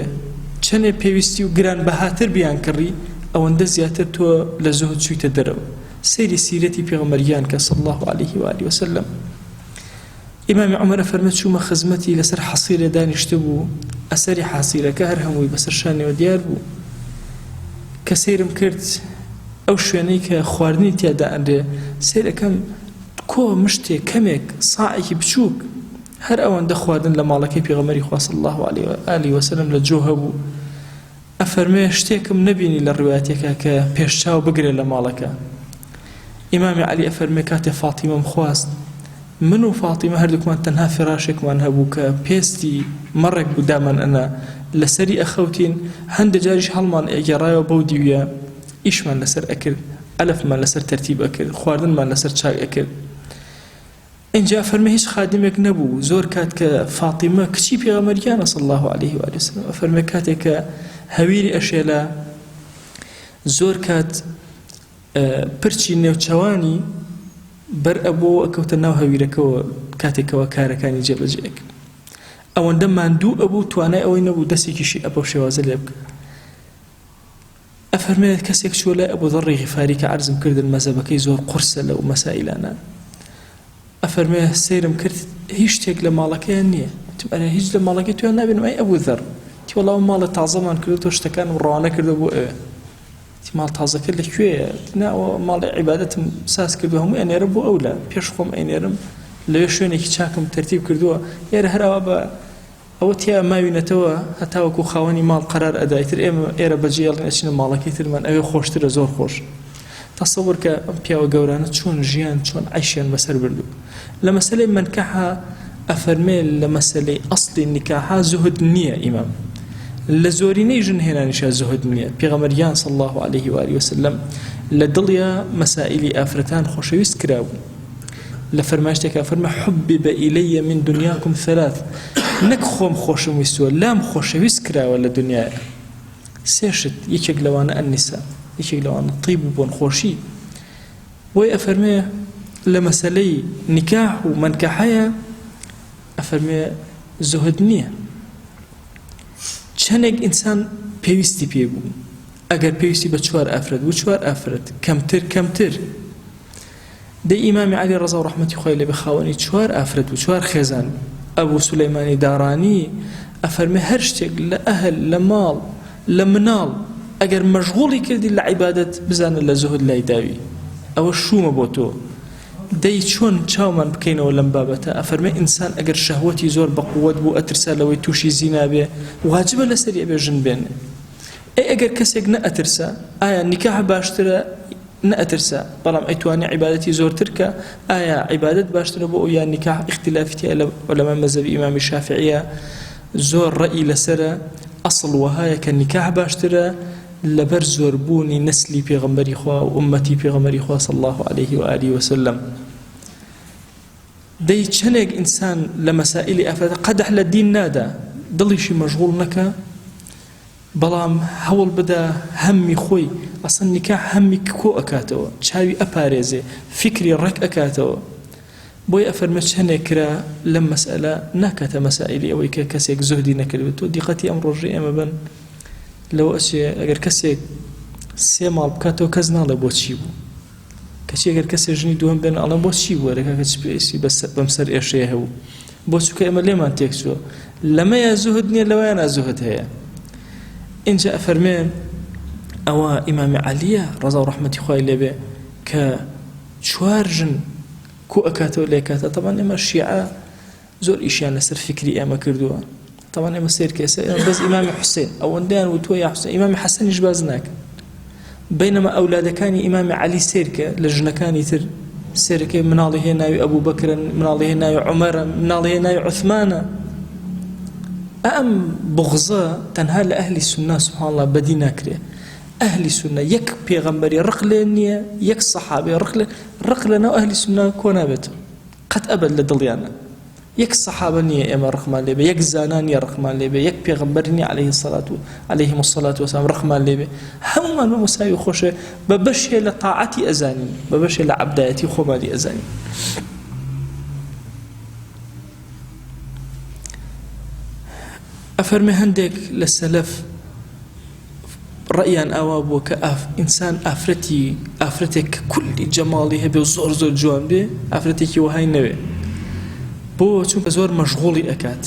Speaker 1: چەنێ پێویستی و گران بەهاتر بیان کڕی ئەوەندە زیاتر تۆ لە زوهد چوویتە دەرەوە سەیری سیرەتی پێغەمبەر گیان کە صلی الله علیه و آله وسلم ئیمامی عومەر ئەفەرمێ چوومە خزمەتی لەسەر حەسیرێ دانیشتبوو، ئەسەری حاسیرەکە هەر هەمووی بەسەر شانیەوە دیار بوو. کە سەیرم کرد ئەو شوێنەی کە خواردنی تیا دائەنرێ، سەیر ئەکەم کۆ مشتێ کەمێک ساعێکی بچووک هەر ئەوەندە خواردن لە ماڵەکەی پێغەمبەری خوا صلی اللە علیه و آله وسلم لە جۆ هەبوو. ئەفەرموێ شتێکم نەبینی لە ڕوایەتێکا کە پێش چاو بگرێ لە ماڵەکە. ئیمامی عەلی ئەفەرموێ کاتێ فاتیمەم خواست من و فاتیمە هەردووکمان تەنها فراشێکمان هەبوو کە پێستی مەڕێک بوو دامان ئەنا لەسەری ئەخەوتین هەندێ جاریش هەڵمان ئەگێڕایەوە بەو دیویە ئیشمان لەسەر ئەکرد عەلەفمان لەسەر تەرتیب ئەکرد خواردنمان لەسەر چاک ئەکرد. ئینجا ئەفەرمێ هیچ خادمێک نەبوو، زۆر کات کە فاتیمە کچی پێغەمبەر گیانە صلی اللە علیه و آله وسلم ئەفەرمێ کاتێک کە هەویری ئەشێلا زۆر کات پرچی نێوچەوانی بەر ئەبوو ئەکەوتە ناو هەویرەکەوە کاتێکەوە کارەکانی جێبەجێ ئەکرد ئەوەندە ماندوو ئەبوو توانای ئەوەی نەبوو دەستێکیشی ئەبەو شێوازە لێ بکە ئەفەرمێ کەسێک چووە لای ئەبو ذەڕی غیفاری کە عەرزم کردن مەزەبەکەی زۆر قورسە لەو مەسائیلانە ئەفەرمێ سەیرم کرد هیچ شتێک لە ماڵەکەیان نییە وتم ئەرێ هیچ لە ماڵەکەی تویان نابینم ئەی ئەبو ذەڕ وتی وەڵا ئەو ماڵە تازەمان کردو تۆ شتەکانم ڕەوانە کردو بۆ ئەوێ وتی ماڵ تازەکە لە کوێیە نا ئەوە ماڵی عیبادەتم ساز کردو هەموو ئەنێرم بۆ ئەولا پێش خۆم ئەینێرم لەوێ شوێنێکی چاکم تەرتیب کردووە ئێرە هەراوا بە ئەوە تیا ماوینەتەوە هەتاوەکو خاوەنی ماڵ قەرار ئەدا ئیتر ئێمە ئێرە بەجێ ئەڵێن ئەچینە ماڵەکەی ترمان ئەوێ خۆشترە زۆر خۆش تەسەور کە ئەم پیاوە گەورانە چۆن ژیان چۆن عەیشیان بەسەر بردوو لە مەسەلەی مەنکەحە ئەفەرمێ لە مەسەلەی ئەسڵی نیکاحا زوهد نییە ئیمام لە زۆرینەی ژن هێنانیشا زوهد نییە پێغەمبەر گیان صلی الله علیه و آله وسلم لە دڵیا مەسائلی ئافرەتان خۆشەویست کرابوو لە فەرمایشتێکا فەرمە حبب الی من دنیاکم ثلاث نەک خۆم خۆشم ویستووە لام خۆشەویست کراوە لە دنیاە سێ شت یەکێک لەوانە النساء یەکێک لەوانە طیب و بۆنخۆشی بۆی ئەفەرمێ لە مەسەلەی نیکاح و مەنکەحەیە ئەفەرمێ زوهد نییە چەندێک ئینسان پێویستی پێ بوو ئەگەر پێویستی بە چوار ئافرەت بوو چوار ئافرەت کەمتر کەمتر دەی ئیمامی عەلی ڕەزا و ڕەحمەتی خوای لێبێ خاوەنی چوار ئافرەت و چوار خێزان بوو. ئەبو سولەیمانی دارانی ئەفەرمێ هەر شتێک لە ئەهل لە ماڵ لە مناڵ ئەگەر مەشغوڵی کردی لە عیبادەت بزانە لە زوهد لای داوی ئەوە شوومە بۆ تۆ. دەی چۆن چاومان بکەینەوە لەم بابەتە ئەفەرمێ ئینسان ئەگەر شەهوەتی زۆر بە قووەت بوو ئەترسا لەوەی تووشی زینا بێ واجبە لەسەری ئەبێ ژن بێنێ ئەی ئەگەر کەسێک نەئەترسا ئایا نیکاح باشترە نەئەترسا بەڵام ئەیتوانی عیبادەتی زۆرتر کە ئایا عیبادەت باشترە بۆ ئەو یان نیکاح ئیختلافی تیایە لە عولەمای مەزهەبی ئیمامی شافعیە زۆر ڕەئی لەسەرە ئەسڵ وەهایە کە نیکاح باشترە لەبەر زۆربوونی نەسلی پێغەمبەری خوا و ئوممەتی پێغەمبەری خوا صلی الله علیه و آله وسلم دەی چەنێک ئینسان لە مەسائلی ئافرەت قەدح لە دین نادا دڵیشی مەشغوڵ نەکا بەڵام هەوڵ بدە هەمی خۆی ئەسڵەن نیکاح هەمی کۆ ئەکاتەوە چاوی ئەپارێزێ فیکری ڕێک ئەکاتەوە بۆیە ئەفەرمێ چەنێک کرا لەم مەسئەلە ناکاتە مەسائلی ئەوەی کە کەسێک زوهدی نەکردبێت تۆ دیقەتی ئەم ڕۆژەی ئێمە بن لەوە ئەچێ ئەگەر کەسێک سێ ماڵ بکاتەوە کەس ناڵێ بۆچی بوو کەچی ئەگەر کەسێ ژنی دووەم بێنە ئەڵێن بۆ چی بووە کاکە چ پێویستی بەم سەر ئێشەیە هەبوو بۆ چونکە ئێمە لێمان تێک چووە لەمەیە زوهد نییە لەوەیانە زوهد هەیە ئینجا ئەفەرمێ ئەوە ئیمامی عەلیە ڕەزا و ڕەحمەتی خوای لێبێ کە چوار ژن کۆ ئەکاتەوە لێکاتە تەبان ئێمە شیعە زۆر ئیشیان لەسەر فیکری ئێمە کردووە تەوان ئێمە سێر کەسە بەس ئیمامی حوسێن ئەوەندەیان وتووە یا حوسێن ئیمامی حەسەنیش باز ناکەن بینەما ئەولادەکانی ئیمامی عەلی سێرکە لە ژنەکانی تر سێرەکەی مناڵی هەیە ناوی ئەبوو بەکرن مناڵی هەیە ناوی عومەرە مناڵی هەیە ناوی عوثمانە ئەم بغزە تەنها لە ئەهلی سوننا سبحان الله بەدی ناکرێ ئەهلی سوننە یەک پێغەمبەری ڕق لێ نییە یەک سەحابەی ڕق لێ ڕق لەناو ئەهلی سوننا کۆ نابێتەوە. قەت ئەبەد لە دڵیانە. یەک سەحابە نییە ئێمە ڕقمان لێ بێ، یەک زانا نییە ڕقمان لێ بێ، یەک پێغەمبەر نییە عەلەیهی سەلات و عەلەیهیم الصلاة والسلام ڕقمان لێ بێ. هەموومان بە مساوی خۆشێ بە بەشێ لە تاعەتی ئەزانین، بە بەشێ لە عەبدایەتی خۆمانی ئەزانین. ئەفەرمێ هەندێک لە سەلەف ڕەئیان ئاوا بووە کە ئینسان ئافرەتی ئافرەتێک کە کولی جەماڵی هەبێ و زۆر زۆر جوان بێ ئافرەتێکی وەهای نەوێ بۆ چونکە زۆر مەشغوڵی ئەکات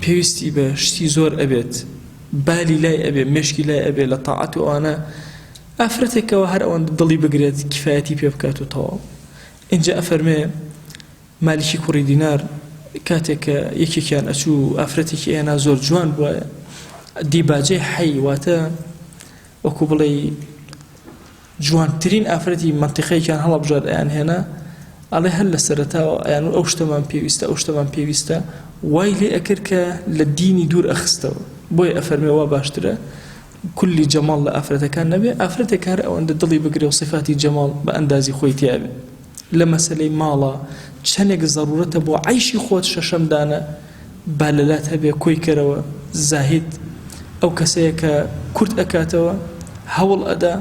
Speaker 1: پێویستی بە شتی زۆر ئەبێت بالی لای ئەبێ مێشکی لای ئەبێ لە تاعەت و ئەوانە ئافرەتێکەوە هەر ئەوەندە دڵی بگرێت کفایەتی پێ بکات و تەواو ئینجا ئەفەرمێ مالیکی کوڕی دینار کاتێک کە یەکێکیان ئەچوو ئافرەتێکی ئەهێنا زۆر جوان بوایە دیباجەی حەی واتە وەکو بڵێی جوانترین ئافرەتی مەنتیقەیەکیان هەڵەبژارد ئەیان هێنا ئەڵێ هەر لە سەرەتاوە ئەیان ئەو شتەمان پێویستە ئەو شتەمان پێویستە وای لێ ئەکرد کە لە دینی دوور ئەخستەوە بۆیە ئەفەرمێ وا باشترە کولی جەماڵ لە ئافرەتەکان نەبێ ئافرەتێک هەر ئەوەندە دڵی بگرێ و سیفاتی جەماڵ بە ئەندازی خۆی تیابێ لە مەسەلەی ماڵا چەنێک زەرورەتە بۆ عەیشی خۆت شەشەم دانە با لەلات هەبێ کۆی کەرەوە زاهید ئەو کەسەیە کە کورت ئەکاتەوە هەوڵ ئەدا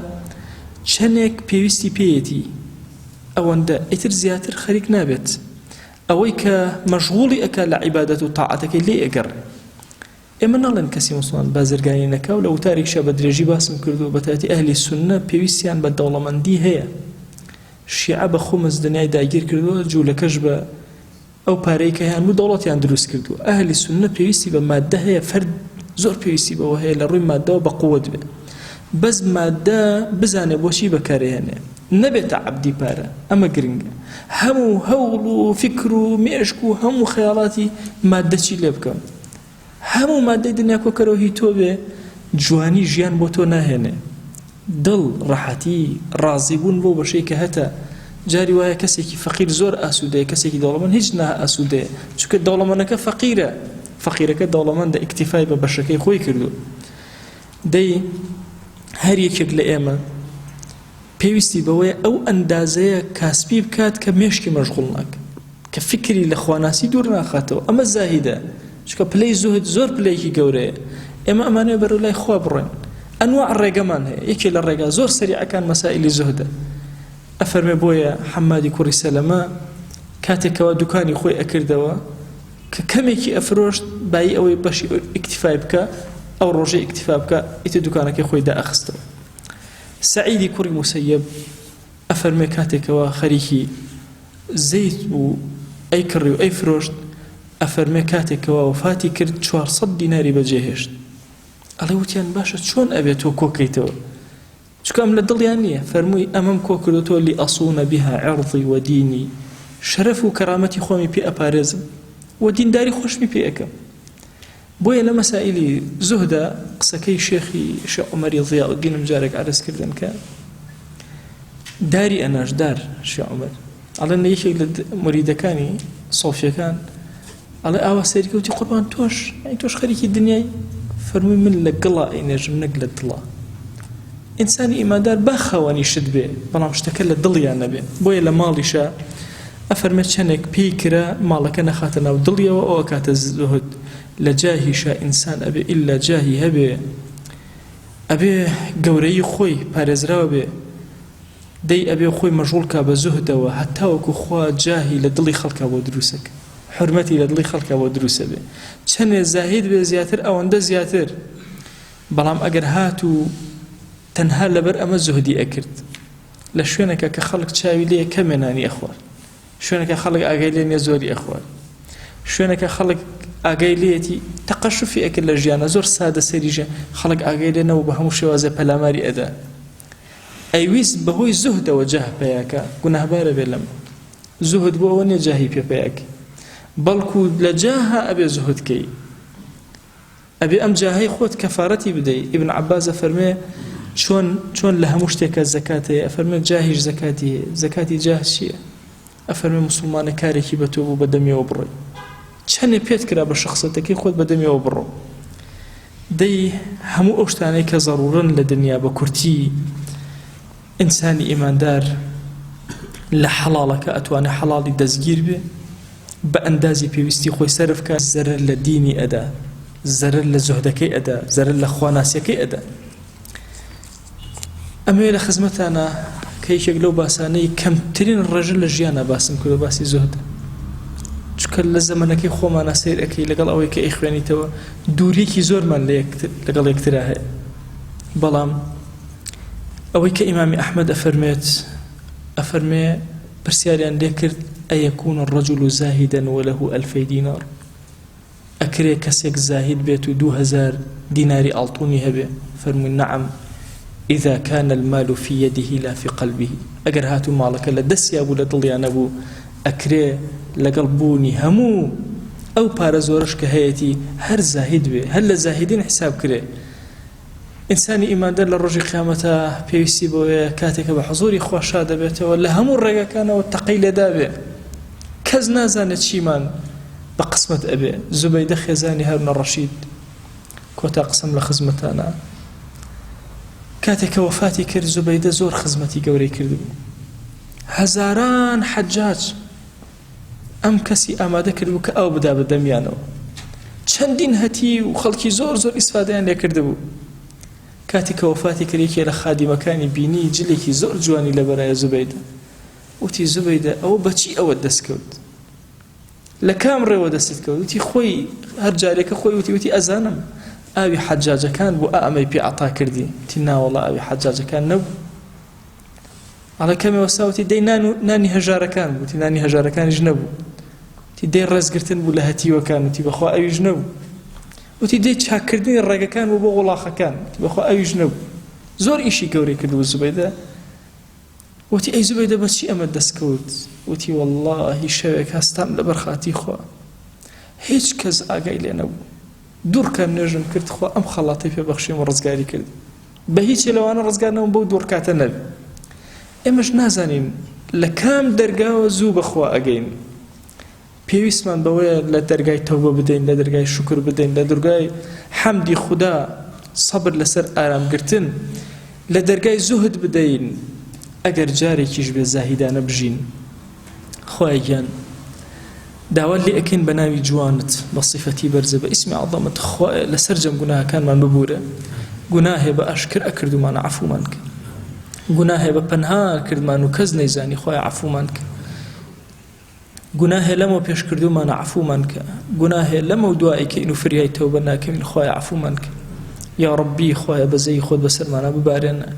Speaker 1: چەنێک پێویستی پێیەتی ئەوەندە ئیتر زیاتر خەریک نابێت ئەوەی کە مەشغوڵی ئەکا لە عیبادەت و تاعەتەکەی لێ ئەگەڕێ ئێمە ناڵێن کەسی موسڵمان بازرگانی نەکا و لە وتارێکیشا بە درێژی باسم کردووە بەتایبەتی ئەهلی سوننە پێویستیان بە دەوڵەمەندی هەیە شیعە بە خومس دنیای داگیر کردووە جوولەکەش بە ئەو پارەی کە هەیان بوو دەوڵەتیان دروست کردووە ئەهلی سوننە پێویستی بە ماددە هەیە فەرد زۆر پێویستی بەوە هەیە لە ڕووی ماددەوە بە قووت بێ بەس ماددە بزانێ بۆچی بەکارێنێ نەبێتە عەبدی پارە ئەمە گرنگە هەموو هەوڵ و فکر و مێشک و هەموو خەیاڵاتی ماددە چی لێ بکەم هەموو مادەی دنیا کۆکەرەوە هی تۆ بێ جوانی ژیان بۆ تۆ ناهێنێ دڵ ڕەحەتی ڕازی بوون بۆ بەشەی کە هەتە جاری وایە کەسێکی فەقیر زۆر ئاسوودەیە کەسێکی دەوڵەمەند هیچ نا ئاسوودەیە چونکە دەوڵەمەنەکە فەقیرە فەقیرەکە دەوڵەمەندە ئیکتیفای بە بەشەکەی خۆی کردووە دەی هەر یەکێک لە ئێمە پێویستی بەوەیە ئەو ئەندازەیە کاسپی بکات کە مێشکی مەشغوڵ ناکات، کە فیکری لە خواناسی دوور ناخاتەوە، ئەمە زاهیدە، چونکە پلەی زوهد زۆر پلەیەکی گەورەیە، ئێمە ئەمانەوێ بەرەو لای خوا بڕۆین، ئەنواع ڕێگەمان هەیە، یەکێ لە ڕێگا زۆر سەریعەکان مەسائیلی زوهدە، ئەفەرمێ بۆیە حەممادی کوڕی سەلەمە کاتێک کەوا دوکانی خۆی ئەکردەوە کە کەمێکی ئەفرۆشت بایی ئەوەی بەشی ئیکتیفای بکا ئەو ڕۆژەی ئیکتیفا بکا ئیتر دوکانەکەی خۆی دائەخستەوە. سەعیدی کوڕی موسەیەب ئەفەرموێ کاتێ کەوا خەریکی زەیت بوو ئەیکڕی و ئەیفرۆشت، ئەفەرموێ کاتێ کەوا وەفاتی کرد 400 دیناری بەجێ هێشت. ئەڵێ وتیان باشە چۆن ئەبێ تۆ کۆکەیتەوە؟ چونکە ئەم لە دڵیان نییە. فەرمووی ئەمەم کۆ کردۆتەوە لئەصون بها عرضی و دینی، شەرەف و کەرامەتی خۆمی پێ ئەپارێزم و دینداری خۆشمی پێ ئەکەم. بۆیە لە مەسائیلی زوهدا قسەکەی شێخی شێخ عومەری ضیاءالدینم جارێک عەرز کردن کە داری ئەناش دار شێخ عومەر ئەڵێن لە یەکێک لە مریدەکانی سۆفیەکان ئەڵێ ئاوا سەیری کەوتی قوربان تۆش یانی تۆش خەریکی دنیای فەرمووی من لە گڵا ئەینێژم نەک لە دڵا ئینسانی ئیماندار با خاوەنی شت بێ بەڵام شتەکە لە دڵیان نەبێ بۆیە لە ماڵیشا ئەفەرمێ چەنێک پێی کرا ماڵەکە نەخاتە ناو دڵیەوە ئەو ئەکاتە زوهد لە جاهیشا ئینسان ئەبێ ئیلا جاهی هەبێ ئەبێ گەورەیی خۆی پارێزراو بێ دەی ئەبێ خۆی مەشغوڵ کا بە زوهدەوە هەتاوەکو خوا جاهی لە دڵی خەڵکا بۆ دروسەکە حورمەتی لە دڵی خەڵکا بۆ دروسە بێ چەنێ زاهید بێ زیاتر ئەوەندە زیاتر بەڵام ئەگەر هاتوو تەنها لەبەر ئەمە زوهدی ئەکرد لە شوێنێکا کە خەڵک چاوی لێیە کەمێ نانی ئەخوارد شوێنێکە خەڵک ئاگای لێ نیە زۆری ئەخوارد شوێنێکە خەڵک ئاگای لێیەتی تەقەشوفی ئەکرد لە ژیانە زۆر سادە سەیری ژیان خەڵک ئاگای لێ نەبوو بە هەموو شێوازێ پەلاماری ئەدا ئەیویست بەهۆی زوهدەوە جاه پەیاکە گوناهبارە بێ لەم زوهد بۆ ئەوە نیە جاهی پێ پەیاکەی بەڵکو لە جاها ئەبێ زوهد کەی ئەبێ ئەم جاهەی خۆت کەفارەتی بدەی، ئیبن عەباس ئەفەرموێ، چۆن چۆن لە هەموو شتێکا زەکات هەیە، ئەفەرموێ جاهیش زەکاتی هەیە، زەکاتی جاه چییە؟ ئەفەرموێ موسڵمانە کارێکی بە تۆ بوو بە دەمیەوە بڕۆی، چەنێ پێت کرا بە شەخسەتەکەی خۆت بە دەمیەوە بڕۆ. دەی هەموو ئەو شتانەی کە زەڕوورن لە دنیا بە کورتی ئینسانی ئیماندار لە حەڵاڵەکە ئەتوانێ حەڵاڵی دەستگیر بێ. بە ئەندازی پێویستی خۆی سەرف کا زەرەر لە دینی ئەدا، زەرەر لە زوهدەکەی ئەدا، زەرەر لە خواناسیەکەی ئەدا. ئەمەوێ لە خزمەتانا کە یەکێک لەو باسانەی کەمترین ڕێژە لە ژیانا باسم کردوە باسی زوهدە. چونکە لە زەمەنەکەی خۆمانا سەیر ئەکەی لەگەڵ ئەوەی کە ئەیخوێنیتەوە دووریەکی زۆرمان لە یەکتر لەگەڵ یەکترا هەیە. بەڵام ئەوەی کە ئیمامی ئەحمەد ئەفەرموێت ئەفەرموێ پرسیاریان لێ کرد، ئەیەکون الرجل زاهدا وله الفی دینار، ئەکرێ کەسێک زاهید بێت و 2000 دیناری ئاڵتونی هەبێ؟ فەرمووی، نعم اذا کان المال فی یده لا فی قلبه، ئەگەر هاتوو ماڵەکە لە دەستیا بوو لە دڵیا نەبوو، ئەکرێ لەگەڵ بوونی هەموو ئەو پارە زۆرەش کە هەیەتی هەر زاهید بێ، هەر لە زاهیدین حیساب کرێ. ئینسانی ئیماندار لە ڕۆژی قیامەتا پێویستی بەوەیە کاتێک کە بە حزوری خوا شاد دەبێتەوە لە هەموو ڕێگاکانەوە تەقەی لێدابێ کەس نازانێت چیمان بە قسمەت ئەبێ زوبەیدە خێزانی هارونە ڕەشید کۆتا قسەم لە خزمەتانە کاتێک کە وەفاتی کرد زوبەیدە زۆر خزمەتی گەورەی کردبوو هەزاران حەجاج ئەم کەسی ئامادە کردبوو کە ئاو بدا بە دەمیانەوە. چەندین هەتیو و خەڵکی زۆر زۆر ئیسفادەیان لێ کردبوو. کاتێک کە وەفاتی کرد یەکێ لە خادیمەکانی بینی جلێکی زۆر جوانی لەبەرایە زوبەیدە. وتی زوبەیدە ئەوە بەچی ئەوەت دەست کەوت؟ لە کام ڕێوە دەستت کەوت؟ وتی خۆی هەر جارێکە خۆی وتی وتی ئەزانم ئاوی حەجاجەکان بوو ئا ئەمەی پێ عەتا کردی. وتی ناوەڵا ئاوی حەجاجەکان نەبوو. ئەڵێ کەمێ وەستا وتی دەی نان و نانی هەژارەکان بوو وتی نانی هەژارەکانیش نەبوو وتی دەی ڕێزگرتن بوو لە هەتیوەکان وتی بەخوا ئەویش نەبوو وتی دەی چاککردنی ڕێگەکان بوو بۆ وڵاخەکان وتی بەخوا ئەویش نەبوو زۆر ئیشی گەورەی کردبوو زوبەیدە وتی ئەی زوبەیدە بەچی ئەمە دەستکەوت وتی واللهی شەوێک هەستام لەبەر خاتی خوا هیچ کەس ئاگای لێ نەبوو دوڕکە نوێژم کرد خوا ئەم خەڵاتەی پێ بەخشیم و ڕزگاری کرد بە هیچێ لەوانە ڕزگار نەبووم بەو دوڕکاتە نەبێ ئێمەش نازانین لە کام دەرگاوە زوو بەخوا ئەگەین پێویستمان بەوەیە لە دەرگای تەوبە بدەین لە دەرگای شکر بدەین لە دەرگای حەمدی خودا سەبر لەسەر ئارامگرتن لە دەرگای زوهد بدەین ئەگەر جارێکیش بێ زاهیدانە بژین خوایە گیان داوات لێ ئەکەین بە ناوی جوانت بە سیفەتی بەرزە بە ئیسمی عەظەمت خوایە لە سەرجەم گوناهەکانمان ببورە گوناهێ بە ئاشکرا کردومانە عەفومان کە گوناهێ بە پەنها کردمان و کەس نەیزانی خوایە عەفومان کە گوناهێ لەمەو پێش کردومانە عەفومان کە گوناهێ لەمەو دوا ئەیکەین و فریای تەوبە ناکەوین خوایە عەفومان کە یا ڕەبی خوایە بەزەیی خۆت بەسەرمانا ببارێنە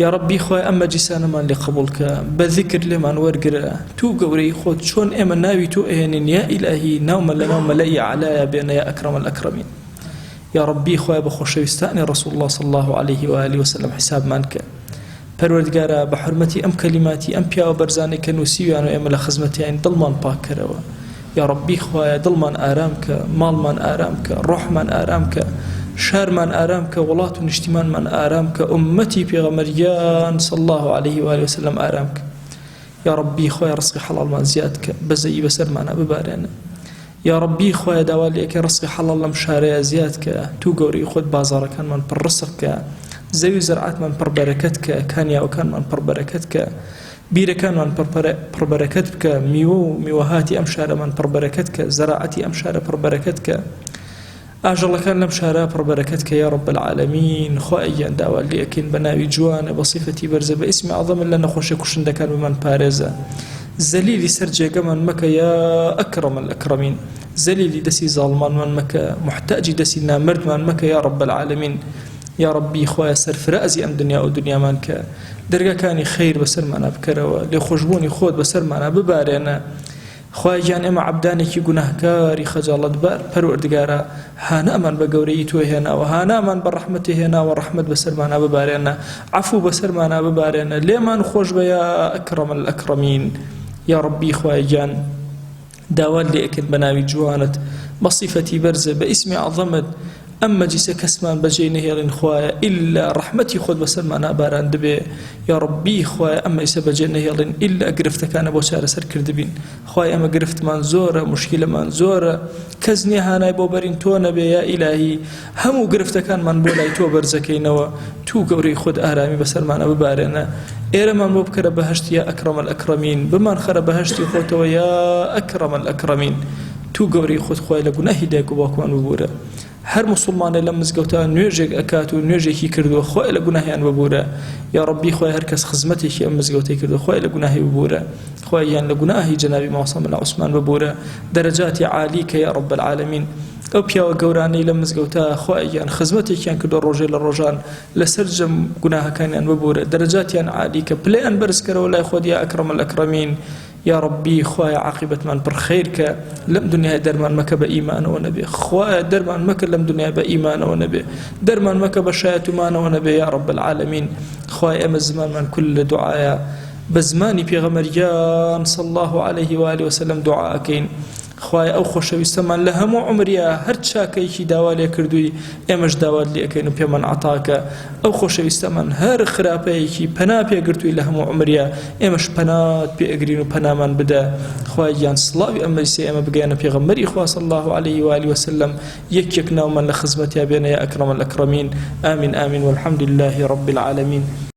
Speaker 1: یاڕەبی خوایە ئەم مەجلیسانەمان لێ قبوڵ کە بە زیکر لێمان وەرگرە توو گەورەی خۆت چۆن ئێمە ناوی تۆ ئەهێنین یا ئیلاهی ناومە لەناو مەلەئی ئەعلایا بێنە یا ئەکرەم الئەکرەمین یاڕەبی خوایە بە خۆشەویستانی ڕسول اللە صلی اللە علیه و آله وسلم حسابمان کە پەروەردگارا بە حورمەتی ئەم کەلیماتی ئەم پیاوە بەرزانەی کە نووسیویان و ئێمە لە خزمەتیان دڵمان پاک کەرەوە یاڕەبی خوایە دڵمان ئارام کە، ماڵمان ئارام کە، ڕۆحمان ئارام کە، شارمان ئارام کە، وڵات و نیشتیمانمان ئارام کە، ئوممەتی پێغەمبەر گیان صلی اللە علیه و آله وسلم ئارام کە. یاڕەبی خوایە ڕزقی حەڵاڵمان زیاد کە، بەزەیی بەسەرمانا ببارێنە. یاڕەبی خوایە داوا لێ ئەکەین ڕزقی حەڵاڵ لەم شارەیا زیاد کە، تو گەورەی خۆت بازاڕەکانمان پڕ ڕزق کە، زەوی و زەرعاتمان پڕ بەرەکەت کە، کانیاوەکانمان پڕ بەرەکەت کە، بیرەکانمان پڕ بەرەکەت بکە، میوە و میوەهاتی ئەم شارەمان پڕ بەرەکەت کە، زەراعەتی ئەم شارە پڕ بەرەکەت کە، ئاژەڵەکان لەم شارە پڕ بەرەکەت کە یا رب العالمین خوایە گیان داوات لێ ئەکەین بە ناوی جوانە بە سیفەتی بەرزە بە ئیسمی عەزەمت لە نەخۆشیە کوشندەکان بمان پارێزە زەلیلی سەر جێگەمان مەکە یا ئەکرەم الئەکرەمین زەلیلی دەستی زاڵمانمان مەکە موحتاجی دەستی نامەردمان مەکە یا رب العالمین یا ربی خوایە سەرفرازی ئەم دنیا و دنیامان کە دەرگاکانی خەیر بەسەرمانا بکەرەوە، لێخۆشبوونی خۆت بەسەرمانا ببارێنە، خوایە گیان ئێمە عەبدانێکی گوناهکاری خەجاڵەتبار، پەروەردگارا هانامان بە گەورەیی تۆ هێناوە، هانامان بە ڕەحمەتی هێناوە، ڕەحمەت بەسەرمانا ببارێنە، عەفو بەسەرمانا ببارێنە، لێمان خۆشبە یا اکرم الاکرمین، یا ڕەبی خوایە گیان داوات لێ ئەکەین بە ناوی جوانت، بە سیفەتی بەرزت، بە ئیسمی عەزەمت. ئەم مەجلیسە کەسمان بەجێی نەهێڵین خوایە ئیلا ڕەحمەتی خۆت بەسەرمانا باراندبێ یاڕەبی خوایە ئەم مەجلیسە بەجێ نەهێڵین ئیلا گرفتەکانە بۆ چارەسەر کردبین خوایە ئێمە گرفتمان زۆرە موشکیلەمان زۆرە کەس نییە هانای بۆ بەرین تۆ نەبێ یا ئیلاهی هەموو گرفتەکانمان بۆ لای تۆ بەرزەکەینەوە تو گەورەی خۆت ئارامی بەسەرمانە ببارێنە ئێرەمان بۆ بکەرە بەهەشت یا ئەکرەم الئەکرەمین بمانخەرە بەهەشتی خۆتەوە یا ئەکرەم الئەکرەمین تو گەورەی خۆت خوای لە گوناهی دایک و باوکمان ببورە هەر موسوڵمانێ لەم مزگەوتە نوێژێک ئەکات و نوێژێکی کردووە خوایە لە گوناهیان ببورە یاڕەبی خوایە هەر کەس خزمەتێکی ئەم مزگەوتەی کردووە خوایە لە گوناهی ببورە خوایە گیان لە گوناهی جەنابی مامۆستا مەلا عوسمان ببورە دەرەجاتی عالی کە یا رب العالمین ئەو پیاوە گەورانەی لەم مزگەوتە خوایە گیان خزمەتێکیان کردووە ڕۆژێ لە ڕۆژان لە سەرجەم گوناهەکانیان ببورە دەرەجاتیان عالی کە پلەیان بەرز کەرەوە لای خۆت یا اکرم الاکرمین یاڕەبی خوایە عاقیبەتمان پڕ خەیر کە لەم دنیای دەرمان مەکە بە ئیمانەوە نەبێ خوایە دەرمان مەکە لەم دنیای بە ئیمانەوە نەبێ دەرمان مەکە بە شایەتومانەوە نەبێ یا رب العالمین خوای ئێمە زمانمان کل لە دوعایە بە زمانی پێغەمبەر گیان صلی الله علیه و آله وسلم دوعا ئەکەین خوایە ئەو خۆشەویستەمان لە هەموو عومریا هەر چاکەیەکی داوا لێ کردووی ئێمەش داوات لێ ئەکەین و پێمان عەتاکە ئەو خۆشەویستەمان هەر خراپەیەکی پەنا پێ گرتووی لە هەموو عومریا ئێمەش پەنات پێ ئەگرین و پەنامان بدە خوایە گیان سڵاوی ئەم مەجلیسەی ئێمە بگەیەنە پێغەمبەری خوا صلی الله علیه و آله وسلم یەک یەک ناومان لە خزمەتیا بێنە یا اکرم الاکرمین آمین آمین والحمد لله رب العالمین.